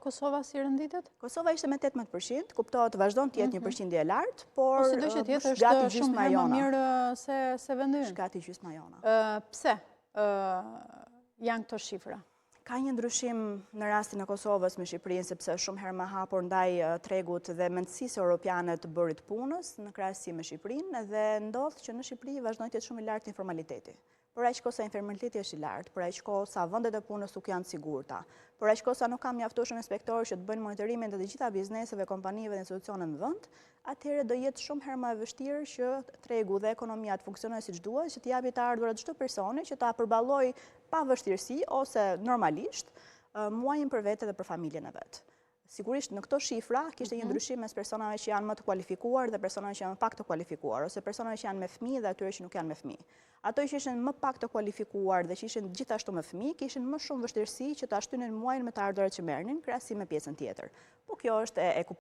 Kosova si renditet? Kosova ishte me 18%, kuptohet vazhdon të jetë një përqindje e lartë, por Po sido që të jetë është shumë herë më mirë se vendi ynë. Është gati gjysma jona. Pse janë këto shifra? Ka një ndryshim në rastin e Kosovës me Shqipërinë, sepse është shumë herë më hapur ndaj tregut dhe mendësisë europiane të bërit punës në krahasim me Shqipërinë dhe ndodh që në Shqipëri vazhdon të jetë shumë i lartë informaliteti. Për aq kohë sa informaliteti është i lartë, për aq kohë sa vendet e punës nuk janë të sigurta, për aq kohë sa nuk ka mjaftueshëm inspektorë që të bëjnë monitorimin të të gjitha bizneseve, kompanive dhe institucioneve në vend, atëherë do jetë shumë herë më e vështirë që tregu dhe ekonomia të funksionojë siç duhet, që të japi të ardhurat çdo personi që ta përballojë pa vështirësi ose normalisht muajin për vete dhe për familjen e vet. Sigurisht në këto shifra kishte një ndryshim mes personave që janë më të kualifikuar dhe personave që janë më pak të kualifikuar, ose personave që janë me fëmijë dhe atyre që nuk janë me fëmijë. Ato që ishin më pak të kualifikuar dhe që ishin gjithashtu me fëmijë, kishin më shumë vështirësi që ta shtynin muajin me të ardhurat që merrnin, krahasim me pjesën tjetër. Po kjo është e